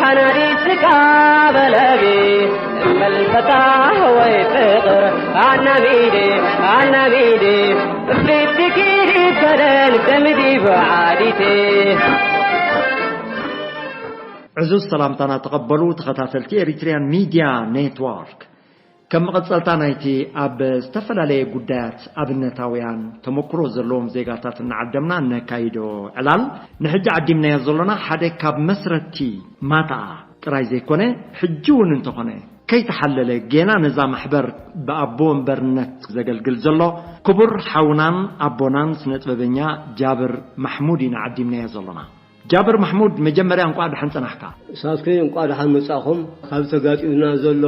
ሓናዲ ስጋ በለቢ መልፈታ ወይ ፍቕር ኣናቢዴ ኣናቢዴ እፍሪት ኪዲ በደል ገምዲ ብዓዲቴ። ዕዙዝ ሰላምታና ተቐበሉ ተኸታተልቲ ኤሪትሪያን ሚድያ ኔትወርክ። ከም መቐጸልታ ናይቲ ኣብ ዝተፈላለየ ጉዳያት ኣብነታውያን ተመክሮ ዘለዎም ዜጋታት እናዓደምና እነካይዶ ዕላል፣ ንሕጂ ዓዲምናዮ ዘሎና ሓደ ካብ መስረቲ ማታ ጥራይ ዘይኮነ፣ ሕጂ እውን እንተኾነ ከይተሓለለ ጌና ነዛ ማሕበር ብኣቦ ወንበርነት ዘገልግል ዘሎ ክቡር ሓውናን ኣቦናን ስነጥበበኛ ጃብር ማሕሙድ ኢና ዓዲምናዮ ዘሎና። ጃብር ማሕሙድ፣ መጀመርያ እንቋዕ ደሓን ጸናሕካ። ሳስከይ እንቋዕ ደሓን መጻኹም። ካብ ተጋጢሙና ዘሎ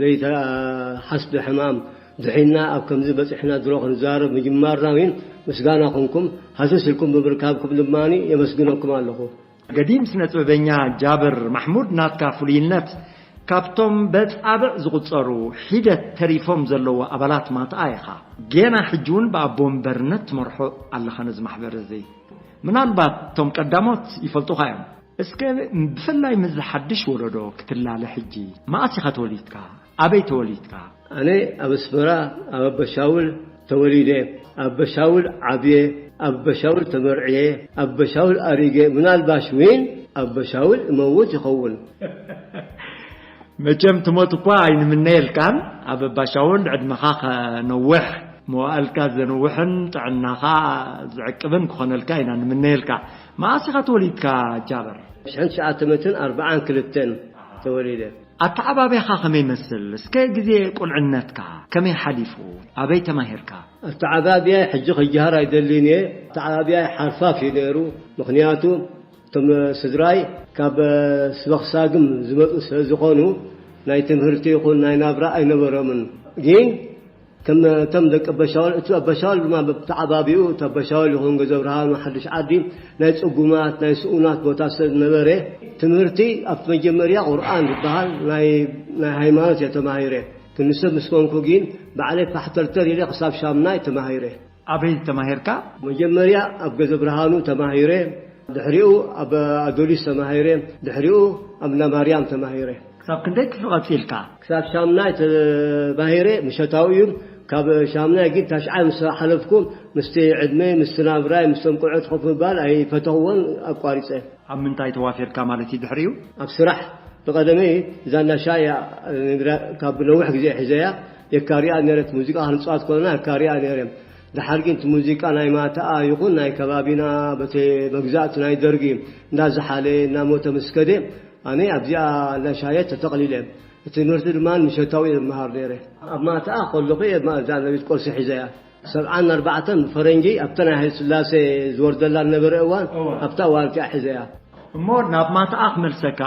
ዘይተሓስቢ ሕማም ድሒና ኣብ ከምዚ በጺሕና ድሮ ክንዛረብ ምጅማርና እውን ምስጋና ኹንኩም። ሃሰስ ኢልኩም ብምርካብኩም ድማ የመስግነኩም ኣለኹ። ገዲም ስነ ጥበበኛ ጃብር ማሕሙድ፣ ናትካ ፍሉይነት ካብቶም በጻብዕ ዝቑጸሩ ሒደት ተሪፎም ዘለዉ ኣባላት ማትኣ ኢኻ። ጌና ሕጂ እውን ብኣቦ ወንበርነት ትመርሖ ኣለኻ ነዚ ማሕበር እዚ። ምናልባት እቶም ቀዳሞት ይፈልጡኻ እዮም። እስከ ብፍላይ ምስዚ ሓድሽ ወለዶ ክትላለ ሕጂ፣ መኣስ ኢኻ ተወሊድካ? ኣበይ ተወሊድካ? ኣነ ኣብ ኣስመራ ኣብ ኣበሻውል ተወሊደ፣ ኣብ በሻውል ዓብየ፣ ኣብ በሻውል ተመርዕየ፣ ኣብ በሻውል ኣሪገ፣ ምናልባሽ ዊን ኣብ በሻውል እመውት ይኸውን። መቸም ትሞት እኳ ኣይንምነየልካን። ኣብ ኣባሻውል ዕድመኻ ከነውሕ፣ መዋእልካ ዘንውሕን ጥዕናኻ ዝዕቅብን ክኾነልካ ኢና ንምነየልካ። መኣስ ኢኻ ተወሊድካ ጃብር? ሽሕን ትሽዓተ ሚእትን ኣርባዓን ክልተን ተወሊደ። ኣተዓባብያኻ ከመይ ይመስል? እስከ ግዜ ቁልዕነትካ ከመይ ሓሊፉ? ኣበይ ተማሂርካ? ኣተዓባብያይ ሕጂ ክጀሃር ኣይደልን እየ። ኣተዓባብያይ ሓርፋፍ እዩ ነይሩ። ምኽንያቱ እቶም ስድራይ ካብ ስበኽሳግም ዝመጹ ስለ ዝኾኑ ናይ ትምህርቲ ይኹን ናይ ናብራ ኣይነበሮምን። ግን ከም እቶም ደቂ ኣበሻውል፣ እቲ ኣበሻውል ድማ ብተዓባቢኡ እቲ ኣበሻውል ይኹን ገዘ ብርሃኑ ሓድሽ ዓዲ ናይ ጽጉማት ናይ ስኡናት ቦታ ስለ ዝነበረ ትምህርቲ ኣብቲ መጀመርያ ቁርኣን ዝበሃል ናይ ናይ ሃይማኖት እየ ተማሂረ። ክንሰብ ምስ ኮንኩ ግን ባዕለይ ፋሕተርተር ኢለ ክሳብ ሻምናይ ተማሂረ። ኣበይ ተማሂርካ? መጀመርያ ኣብ ገዘ ብርሃኑ ተማሂረ፣ ድሕሪኡ ኣብ ኣዶሊስ ተማሂረ፣ ድሕሪኡ ኣብ እንዳ ማርያም ተማሂረ። ክሳብ ክንደይ ክፍሊ ቀጺልካ? ክሳብ ሻምናይ ተማሂረ፣ ምሸታዊ እዩ። ካብ ሻምናይ ግን ታሽዓይ ምስ ሓለፍኩ ምስቲ ዕድመይ፣ ምስቲ ናብራይ፣ ምስቶም ቆልዑት ኮፍ ምባል ኣይፈተኽዎን ኣቋሪጸ። ኣብ ምንታይ ተዋፊርካ ማለት እዩ ድሕሪኡ? ኣብ ስራሕ። ብቐደመይ እዛ እንዳ ሻሂ እያ፣ ካብ ነዊሕ ግዜ ሒዘያ። የካርያ ነይረ፣ እቲ ሙዚቃ ክንጻወት ከለና የካርያ ነይረ። ድሓር ግን እቲ ሙዚቃ ናይ ማታኣ ይኹን ናይ ከባቢና በቲ መግዛእቲ ናይ ደርጊ እንዳዝሓለ እናሞተ ምስ ከደ፣ ኣነ ኣብዚኣ እንዳ ሻሂ ተጠቕሊለ። እቲ ትምህርቲ ድማ ምሸታዊ እየ ዝመሃር ነይረ። ኣብ ማታኣ ከለኹ እየ እዛ ነቢት ቁርሲ ሒዘያ። ሰብዓን ኣርባዕተን ብፈረንጂ ኣብታ ናይ ሃይለ ስላሴ ዝወርደላ ዝነበረ እዋን፣ እዋ። ኣብታ እዋን እቲኣ ሒዘያ። እሞ ናብ ማታኣ ክመልሰካ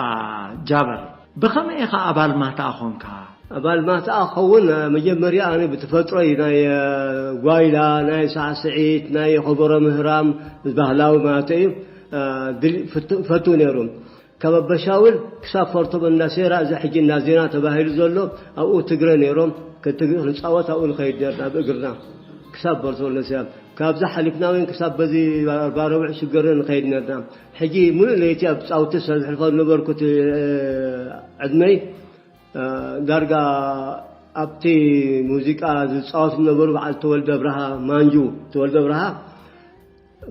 ጃበር፣ ብኸመይ ኢኻ ኣባል ማታኣ ኾንካ? ኣባል ማታኣ ክኸውን መጀመርያ ኣነ ብተፈጥሮይ ናይ ጓይላ፣ ናይ ሳዕስዒት፣ ናይ ከበሮ ምህራም ባህላዊ ማለት እዩ፣ ድል-፣ ፍቱ-፣ ፈቱ ነይሩ። ካብ ኣበሻውል ክሳብ ፎርቶ በንዳሴራ፣ እዚ ሕጂ እንዳ ዜና ተባሂሉ ዘሎ፣ ኣብኡ ትግረ ነይሮም። ክትግ-፣ ክንጻወት ኣብኡ ንኸይድ ነርና ብእግርና ክሳብ ፎርቶ በንዳሴራ። ካብዚ ሓሊፍና እውን ክሳብ በዚ ኣርባ ረቡዕ ሽገርን ንኸይድ ነርና። ሕጂ ምሉእ ለይቲ ኣብ ጻውቲ ስለ ዝሕልፎ ዝነበርኩ እቲ ዕድመይ፣ ዳርጋ ኣብቲ ሙዚቃ ዝጻወቱ ዝነበሩ በዓል ተወልደ ብርሃ፣ ማንጁ ተወልደ ብርሃ፣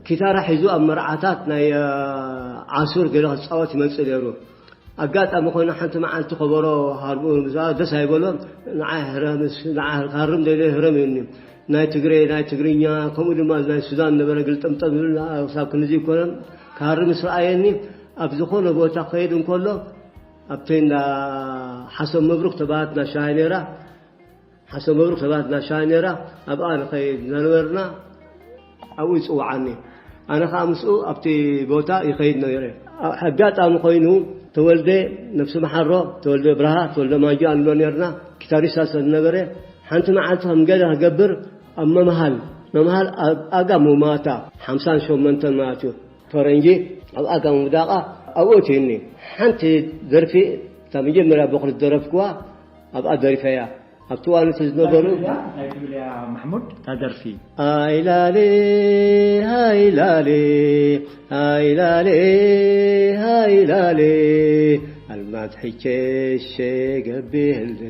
ኪታራ ሒዙ ኣብ መርዓታት ናይ፣ እ፣ ዓሱር ገለ ክጻወት ይመጽእ ነይሩ። ኣጋጣሚ ኮይኑ ሓንቲ መዓልቲ ከበሮ ሃርቡ ምስ ደስ ኣይበሎ፣ ንዓይ ህረም፣ ንዓይ ክሃርም ደልየ ህረም ኢሉኒ። ናይ ትግሬ፣ ናይ ትግርኛ፣ ከምኡ ድማ ናይ ሱዳን ነበረ ግልጥምጥም ዝብል፣ ክሳብ ክንዚ ይኮነን ክሃርም ምስ ረኣየኒ፣ ኣብ ዝኾነ ቦታ ክኸይድ እንከሎ፣ ኣብቲ እንዳ ሓሰብ መብሩክ ተባሃት እንዳ ሻሂ ነይራ፣ ሓሰብ መብሩክ ተባሃት እንዳ ሻሂ ነይራ፣ ኣብኣ ንኸይድ ዝነበርና ኣብኡ ይጽውዓኒ። ኣነ ኸኣ ምስኡ ኣብቲ ቦታ ይኸይድ ነይረ። ኣጋጣሚ ኮይኑ ተወልደ ነፍሲ መሓሮ፣ ተወልደ ብርሃ፣ ተወልደ ማንጆ ንብሎ ነርና፣ ኪታሪስታ ስለ ዝነበረ፣ ሓንቲ መዓልቲ ከም ገለ ክገብር ኣብ መምሃል፣ መምሃል ኣብ ኣጋ ሙማታ፣ ሓምሳን ሸሞንተን ማለት እዩ፣ ፈረንጂ፣ ኣብ ኣጋ ሙዳቃ ኣብኡ እትይኒ። ሓንቲ ደርፊ፣ እታ መጀመርያ ቦኽሪ ዝደረፍክዋ፣ ኣብኣ ደሪፈያ። ኣብቲ እዋን እቲ ዝነበሩ ናይ ትብል እያ ማሕሙድ እታ ደርፊ። ሃይላሌ ሃይላሌ ሃይላሌ ሃይላሌ ኣልማት ሕቼ ሸ ገቢህሌ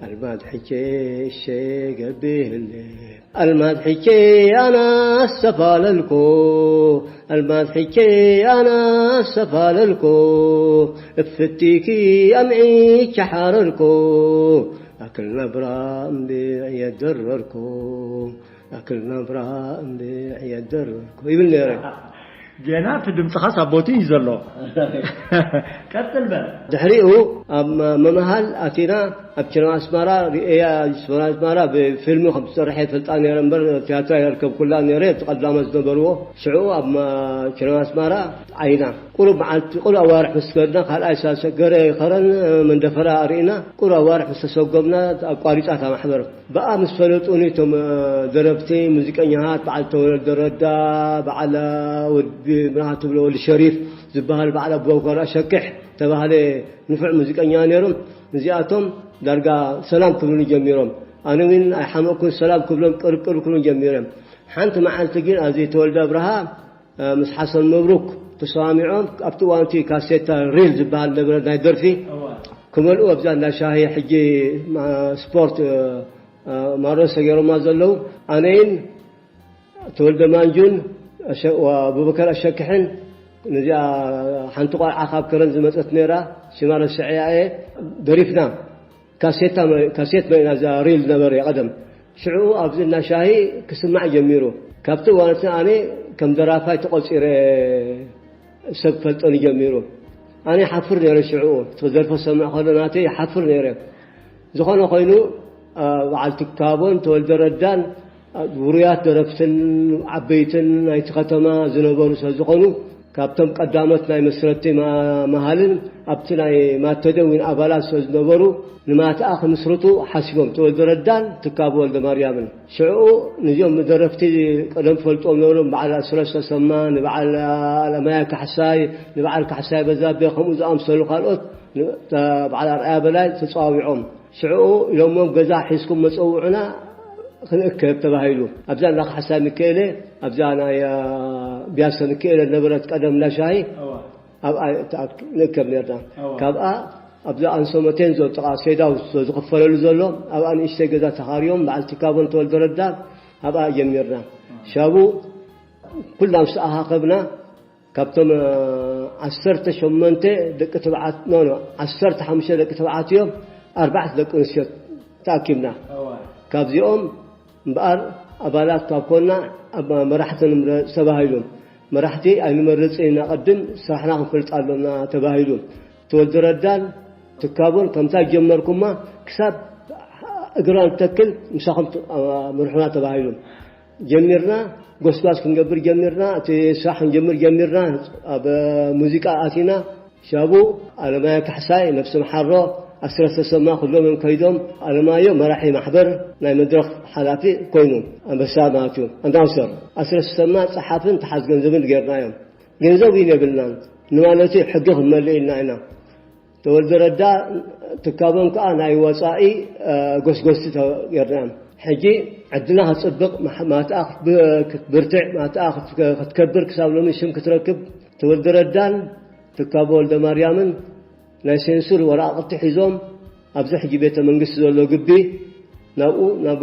ኣልማት ሕቼ ሸ ገቢህሌ ኣልማት ሕቼ ኣና ኣስተፋለልኮ ኣልማት ሕቼ ኣና ኣስተፋለልኮ እፍቲኪ ኣምዒ ቻሓረርኮ ኣክል ነብራ እምብዕ የደረርኮ ኣክል ነብራ እምብዕ የደረርኮ ይብል ነይረ። ጌና እቲ ድምፅኻስ ኣብ ቦቲ እዩ ዘሎ። ቀፅል በል። ድሕሪኡ ኣብ መምሃል ኣቲና ኣብ ኪኖ ኣስመራ ርእያ። ኪኖ ኣስመራ ብፊልሚ ከም ትሰርሐ ይፈልጣ ነይረ እምበር ቲያትር ኣይረከብኩላ ነይረ። እቲ ቀዳሞት ዝነበርዎ ሽዑ ኣብ መ- ኪኖ ኣስመራ ዓይና ቁሩብ መዓልቲ ቁሩብ ኣዋርሕ ምስ ከድና ካልኣይ ሳልሳይ ገረ ከረን መንደፈራ ኣርእና ቁሩብ ኣዋርሕ ምስ ተሰጎምና ኣቋሪፃ እታ ማሕበር። ብኣ ምስ ፈለጡኒ እቶም ደረፍቲ ሙዚቀኛታት በዓል ተወልደ ረዳ በዓል ወዲ ምናሃ ትብሎ ወዲ ሸሪፍ ዝበሃል በዓል ኣቦከር ኣሸክሕ ተባህለ ንፉዕ ሙዚቀኛ ነይሮም። እዚኣቶም ዳርጋ ሰላም ክብሉኒ ጀሚሮም። ኣነ እውን ኣይሓመቅኩን ሰላም ክብሎም ቅርቅር ክብሉን ጀሚሮም። ሓንቲ መዓልቲ ግን ኣብዚ ተወልደ ኣብርሃ ምስ ሓሰን መብሩክ ተሰማሚዖም ኣብቲ እዋንቲ ካሴታ ሪል ዝበሃል ነበረ ናይ ደርፊ ክመልኡ ኣብዛ እንዳ ሻሂ ሕጂ ስፖርት ማሮ ሰገሮማ ዘለዉ ኣነይን ተወልደ ማንጁን ኣቡበከር ኣሸክሕን ነዚኣ ሓንቲ ቆልዓ ካብ ከረን ዝመፀት ነራ ሽማ ረስዐያ እየ ደሪፍና ካሴት መሪና እዛ ሪል ነበረ ቀደም ሽዑ ኣብዚ እና ሻሂ ክስማዕ ጀሚሩ ካብቲ እዋን እቲ ኣነ ከም ደራፋይ ተቆፂረ ሰብ ክፈልጠኒ ጀሚሩ ኣነ ሓፍር ነረ ሽዑ ትዘርፎ ሰምዕ ከሎ ናተይ ሓፍር ነረ ዝኾነ ኮይኑ በዓል ትካቦን ተወልደ ረዳን ውሩያት ደረፍትን ዓበይትን ናይቲ ከተማ ዝነበሩ ስለዝኾኑ ካብቶም ቀዳሞት ናይ መስረቲ መሃልን ኣብቲ ናይ ማተደ እውን ኣባላት ስለዝነበሩ ንማትኣ ክምስርቱ ሓሲቦም ተወልደ ረዳን ትካቦ ወልደ ማርያምን ሽዑ ንዚኦም ደረፍቲ ቀደም ፈልጦም ነበሮም በዓል ኣስረስ ተሰማ ንበዓል ኣለማያ ካሕሳይ ንበዓል ካሕሳይ በዛብህ ከምኡ ዝኣምሰሉ ካልኦት በዓል ኣርኣያ በላይ ተፀዋዊዖም ሽዑ ኢሎሞም ገዛ ሒዝኩም መፀውዑና ክንእከብ ተባሂሉ ኣብዛ እንዳ ካሕሳይ ሚካኤለ ኣብዛ ናይ ቢያሰ ሚካኤለ ነበረት ቀደም እንዳ ሻሂ ኣብኣ ንእከብ ነርና ካብኣ ኣብዛ ኣንሶ መቴንዞ ጥቓ ሴዳው ዝኽፈለሉ ዘሎ ኣብኣ ንእሽተይ ገዛ ተኻርዮም በዓል ትካቦን ተወልደ ረዳ ኣብኣ ጀሚርና ሻቡ ኩልና ምስ ተኣኻኸብና ካብቶም ዓሰርተ ሸሞንተ ደቂ ተባዓት ኖ ኖ ዓሰርተ ሓሙሽተ ደቂ ተባዓትዮ ኣርባዕተ ደቂ ኣንስትዮ ተኣኪብና ካብዚኦም እምበኣር ኣባላት ካብ ኮና ኣብ መራሕቲ ንምረፅ ተባሂሉ መራሕቲ ኣይንመርፅን ኢና ቅድም ስራሕና ክንፈልጥ ኣሎና ተባሂሉ ተወልደ ረዳን ትካቦን ከምታ ጀመርኩማ ክሳብ እግራ ንተክል ምሳኹም ምርሑና ተባሂሉ ጀሚርና ጎስጓስ ክንገብር ጀሚርና እቲ ስራሕ ክንጀምር ጀሚርና ኣብ ሙዚቃ ኣቲና ሻቡ ኣለማየ ካሕሳይ ነብሲ መሓሮ ኣስረስ ተሰማ ኩሎም እዮም ከይዶም ኣለማዮ መራሒ ማሕበር ናይ መድረኽ ሓላፊ ኮይኑ ኣንበሳ ማለት እዩ ኣናውንሰር ኣስረስ ተሰማ ፀሓፍን ተሓዝ ገንዘብን ጌርና እዮም ገንዘብ እውን የብልናን ንማለቱ ሕጊ ክንመልእ ኢልና ኢና ተወልደ ረዳ ትካቦም ከዓ ናይ ወፃኢ ጎስጎስቲ ጌርናዮም ሕጂ ዕድልና ክፅብቕ ማትኣ ክትብርትዕ ማትኣ ክትከብር ክሳብ ሎሚ ሽም ክትረክብ ተወልደ ረዳን ትካቦ ወልደ ማርያምን ናይ ሴንሱር ወረቃቅቲ ሒዞም ኣብዚ ሕጂ ቤተ መንግስቲ ዘሎ ግቢ ናብኡ ናብ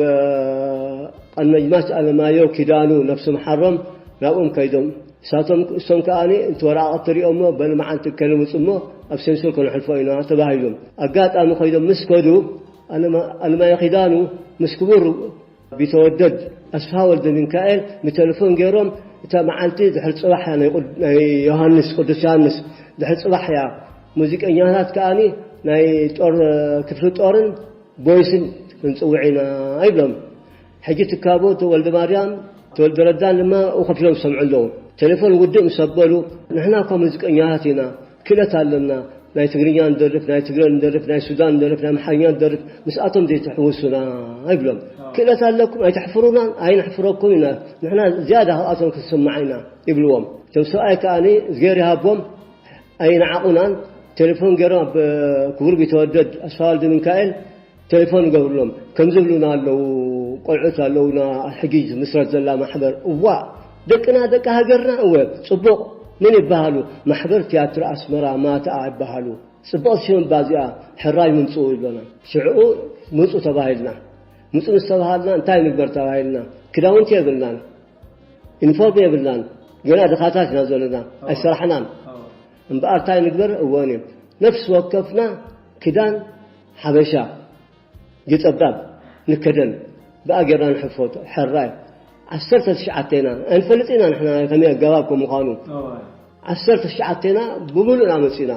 ቀነጅማች ኣለማዮ ኪዳኑ ነብሲ መሓሮም ናብኦም ከይዶም እሳቶም እሶም ከኣ እቲ ወረቃቅቲ ሪኦሞ በል መዓልቲ ከልምፁ እሞ ኣብ ሴንሱር ከነሕልፎ ኢና ተባሂሎም ኣጋጣሚ ከይዶም ምስ ከዱ ኣለማዮ ኪዳኑ ምስ ክቡር ቢተወደድ ኣስፍሃ ወልደሚካኤል ብቴለፎን ገይሮም እታ መዓልቲ ድሕሪ ፅባሕ እያ ናይ ቁድ- ናይ ዮሃንስ ቅዱስ ዮሃንስ ድሕሪ ፅባሕ እያ ሙዚቀኛታት ከኣ ናይ ጦር ክፍሊ ጦርን ቦይስን ክንፅውዕ ኢና ይብሎም ሕጂ ትካቦ ተወልደ ማርያም ተወልደ ረዳን ድማ ኣብኡ ከፊሎም ዝሰምዑ ኣለዉ ቴሌፎን ውድእ ምስ ኣበሉ ንሕና እኳ ሙዚቀኛታት ኢና ክእለት ኣለና ናይ ትግርኛ ንደርፍ ናይ ትግረ ንደርፍ ናይ ሱዳን ንደርፍ ናይ ኣምሓርኛ ንደርፍ ምስኣቶም ዘይትሕውሱና ይብሎም ክእለት ኣለኩም ኣይተሕፍሩናን ኣይነሕፍረኩም ኢና ንሕና ዝያዳ ካብኣቶም ክንስማዕ ኢና ይብልዎም እቶም ሰብኣይ ከኣ እግዜር ይሃቦም ኣይነዓቑናን ቴሌፎን ገይሮም ኣብ ክቡር ቢተወደድ ኣስፋ ወልደ ሚካኤል ቴሌፎን ይገብርሎም ከም ዝብሉና ኣለዉ። ቆልዑት ኣለዉና፣ ሕጂ ዝምስረት ዘላ ማሕበር። እዋ፣ ደቅና፣ ደቂ ሃገርና። እወ፣ ጽቡቕ። ምን ይበሃሉ? ማሕበር ትያትር ኣስመራ ማትኣ ይበሃሉ። ጽቡቕ ሽም እባ እዚኣ፣ ሕራይ ምምጽኡ ይብሎና። ሽዕኡ ምጹ ተባሂልና። ምጹ ምስ ተባሃልና እንታይ ንግበር ተባሂልና? ክዳውንቲ የብልናን፣ ዩኒፎርም የብልናን። ገና ድኻታት ኢና ዘለና፣ ኣይሰራሕናን። እምበኣር እንታይ ንግበር? እወን እዩ። ነፍሲ ወከፍና ክዳን ሓበሻ ጅጸባብ ንከደን፣ ብኣ ጌርና ንሕፈቶ። ሕራይ ዓሰርተ ትሽዓተ ኢና። ኣይንፈልጥ ኢና ንሕና ከመይ ኣገባብ ከም ምዃኑ። ዓሰርተ ትሽዓተ ኢና ብምሉእና መጺና።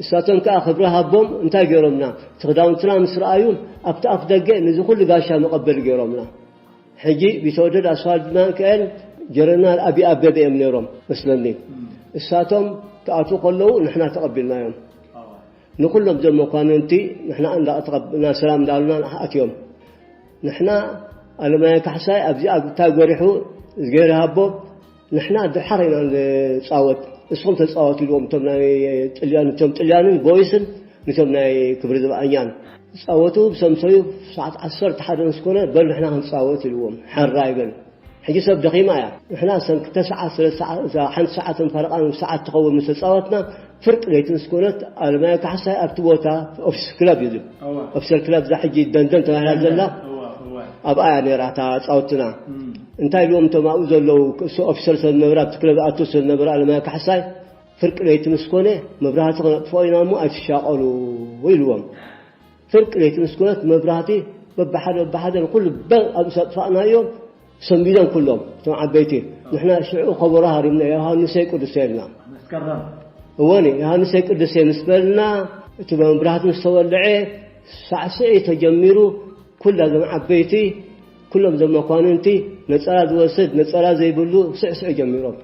እሳቶም ከኣ ክብሪ ሃቦም እንታይ ገይሮምና? እቲ ክዳውንትና ምስ ረኣዩ ኣብቲ ኣፍ ደገ ነዚ ኩሉ ጋሻ መቐበሊ ገይሮምና። ሕጂ ቢተወደድ ኣስፋልድ ሚካኤል ጀነራል ኣብይ ኣበበ እዮም ነይሮም መስለኒ። እሳቶም ክኣትዉ ከለዉ ንሕና ተቐቢልናዮም። ንኹሎም እዞም መኳንንቲ ንሕና እንዳተቐብ-፣ እና ሰላም እንዳሉና ኣትዮም። ንሕና ኣለማየ ካሕሳይ ኣብዚ ኣብ እንታይ ጎሪሑ እዝጌር ሃቦ፣ ንሕና ድሓር ኢና ንጻወት፣ ንስኹም ተጻወቱ ኢልዎም። እቶም ናይ ጥልያን፣ እቶም ጥልያንን ቦይስን ንቶም ናይ ክብሪ ዝብኣኛን ዝጻወቱ ብሰምሰዩ ሰዓት ዓሰርተ ሓደ ምስ ኮነ በል ንሕና ክንጻወት ኢልዎም። ሕራይ በል። ሕጂ ሰብ ደኺማ እያ። ንሕና ሰን ክልተ ሰዓት፣ ሰለስተ ሰዓት፣ እዛ ሓንቲ ሰዓትን ፈረቓን ሰዓት ትኸውን ምስ ተጻወትና፣ ፍርቂ ለይቲ ምስ ኮነት ኣለማየ ካሕሳይ ኣብቲ ቦታ ኦፊስ ክለብ እዩ ዝብል። ኦፊሰር ክለብ እዛ ሕጂ ደንደን ተባሂላ ዘላ ኣብኣ እያ ነይራ እታ ጻወትና። እንታይ ኢልዎም እቶም ኣብኡ ዘለዉ ክእሱ ኦፊሰር ሰብ ዝነበረ ኣብቲ ክለብ ኣቱ ሰብ ዝነበረ ኣለማየ ካሕሳይ፣ ፍርቂ ለይቲ ምስ ኮነ መብራህቲ ክነጥፍኦ ኢና እሞ ኣይትሻቐሉ ኢልዎም። ፍርቂ ለይቲ ምስ ኮነት መብራህቲ በብሓደ በብሓደ ንኩሉ በ-፣ ኣብ ዘጥፋእናዮም ሰንቢዶም ኩሎም እቶም ዓበይቲ። ንሕና ሽዑ ከበሮ ሃሪምና ዮሃንሰይ ቅዱሰ ኢልና። መስከረም። እወኒ፣ ዮሃንሰይ ቅዱሰ ምስ በልና እቲ መብራህቲ ምስ ተወልዐ ሳዕስዒ ተጀሚሩ። ኩላ እዞም ዓበይቲ፣ ኩሎም እዞም መኳንንቲ፣ ነጸላ ዝወስድ ነጸላ ዘይብሉ ስዕስዕ ጀሚሮም።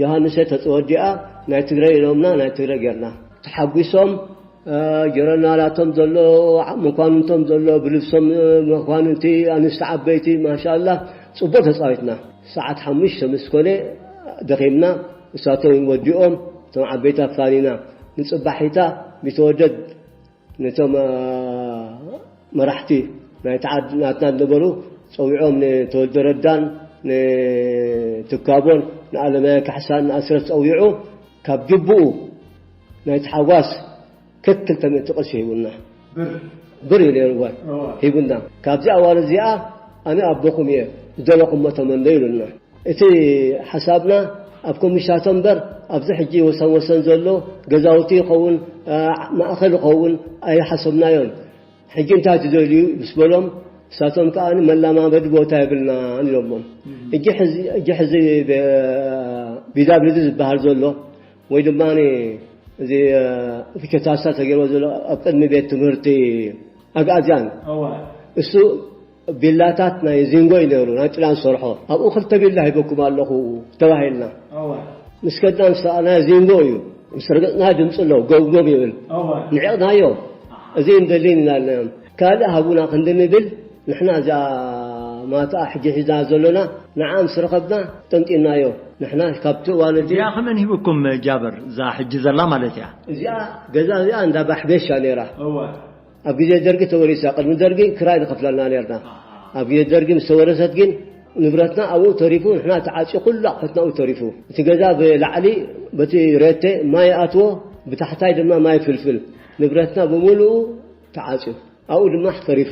ዮሃንሰ ተወዲኣ ናይ ትግረ ኢሎምና፣ ናይ ትግረ ጌርና። ተሓጒሶም፣ ጀረናላቶም ዘሎ፣ መኳንንቶም ዘሎ ብልብሶም፣ መኳንንቲ ኣንስቲ ዓበይቲ ማሻላ ጽቡቕ ተጻዊትና። ሰዓት ሓሙሽተ ምስ ኮነ ደኺምና፣ እሳቶም ወዲኦም እቶም ዓበይቲ ኣፋኒና። ንጽባሒታ ቢተወደድ ነቶም መራሕቲ ናይቲ ዓዲ ናትና ዝነበሩ ጸዊዖም፣ ንተወልደ ረዳን ንትካቦን ንኣለማየ ካሕሳን ንኣስረስ ጸዊዑ። ካብ ጅቡኡ ናይ ተሓጓስ ከክልተ ሚእቲ ቅርሺ ሂቡና። ብር እዩ ነይሩ። ሂቡና። ካብዚ ኣዋል እዚኣ ኣነ ኣቦኹም እየ፣ ዝደለኹሞ ተመነዩ ኢሉና። እቲ ሓሳብና ኣብ ኮሚሻቶ እምበር ኣብዚ ሕጂ ወሰን ወሰን ዘሎ ገዛውቲ ይኸውን፣ ማእኸል ይኸውን ኣይሓሰብናዮን። ሕጂ እንታይ ትደልዩ ምስ በሎም፣ ንሳቶም ከኣ መላማመዲ ቦታ የብልናን ኢሎሞም። ሕጂ ሕዚ፣ ሕጂ ሕዚ ብ-፣ ቢዳብሊዲ ዝበሃል ዘሎ ወይ ድማ እዚ ፊከታሳ ተገይርዎ ዘሎ ኣብ ቅድሚ ቤት ትምህርቲ ኣግኣዝያን፣ እሱ ቢላታት ናይ ዚንጎ እዩ ነይሩ፣ ናይ ጥላን ዝሰርሖ። ኣብኡ ክልተ ቢላ ሂበኩም ኣለኹ ተባሂልና። ምስ ከድና ንሰኣናዮ ዚንጎ እዩ። ምስ ረገጽና ድምጺ ኣለዎ፣ ጎብጎብ ይብል። ንዒቕናዮ። እዚ እንደሊ ንላልናዮም። ካልእ ሃቡና ክንዲ ንብል፣ ንሕና እዛ ማትኣ ሕጂ ሒዝና ዘሎና፣ ንዓ ምስ ረኸብና ጠንጢናዮ። ንሕና ካብቲ እዋን እዚ እዚኣ ከመን ሂብኩም ጃብር? እዛ ሕጂ ዘላ ማለት እያ። እዚኣ ገዛ እዚኣ እንዳ ባሕቤሻ ነይራ። ኣብ ግዜ ደርጊ ተወሪሳ። ቅድሚ ደርጊ ክራይ ንኸፍለልና ነርና። ኣብ ግዜ ደርጊ ምስ ተወረሰት ግን ንብረትና ኣብኡ ተሪፉ፣ ንሕና ተዓጽዩ፣ ኩሉ ኣቑሑትና ኣብኡ ተሪፉ። እቲ ገዛ ብላዕሊ በቲ ሬቴ ማይ ኣትዎ፣ ብታሕታይ ድማ ማይ ፍልፍል። ንብረትና ብምሉኡ ተዓጽዩ፣ ኣብኡ ድማ ተሪፉ።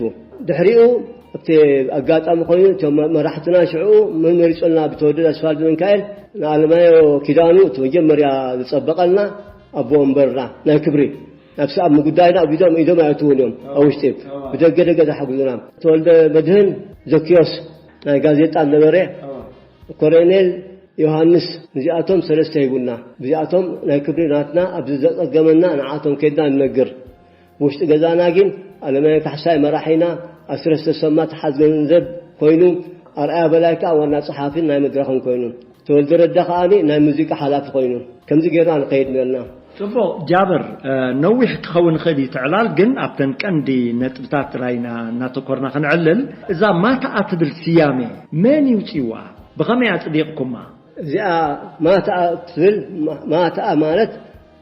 ድሕሪኡ ኣብቲ ኣጋጣሚ ኮይኑ እቶም መራሕትና ሽዑ መን መሪጾልና? ብተወደድ ኣስፋልድ ሚካኤል ንኣለማዮ ኪዳኑ፣ እቲ መጀመርያ ዝጸበቐልና ኣቦ ወንበርና ናይ ክብሪ። ናብዚ ኣብ ጉዳይና ኣብ ኢዶም፣ ኢዶም ኣየእትዉን እዮም። ኣብ ውሽጢ፣ ብደገ ደገ ዝሓግዙና። ተወልደ መድህን ዘኪዮስ ናይ ጋዜጣ ነበረ። ኮሎኔል ዮሃንስ፣ እዚኣቶም ሰለስተ ሂቡና። ብዚኣቶም ናይ ክብሪ ናትና ኣብዚ ዘጸገመና ንዓቶም ከድና ንነግር። ብውሽጢ ገዛና ግን ኣለማየ ካሕሳይ መራሒና፣ ኣስረስ ተሰማ ተሓዝ ገንዘብ ኮይኑ፣ ኣርኣያ በላይ ከኣ ዋና ጸሓፊን ናይ መድረኽን ኮይኑ፣ ተወልደ ረዳ ከኣ ናይ ሙዚቃ ሓላፊ ኮይኑ፣ ከምዚ ጌርና ንኸይድ ነርና። ጽቡቕ ጃብር፣ እ፣ ነዊሕ ክኸውን ይኽእል እዩ እቲ ዕላል፣ ግን ኣብተን ቀንዲ ነጥብታት ጥራይ ኢና እናተኮርና ክንዕልል። እዛ ማትኣ ትብል ስያሜ መን ይውጽዋ? ብኸመይ ኣጽዲቕኩማ? እዚኣ ማትኣ ትብል፣ ማ-፣ ማትኣ ማለት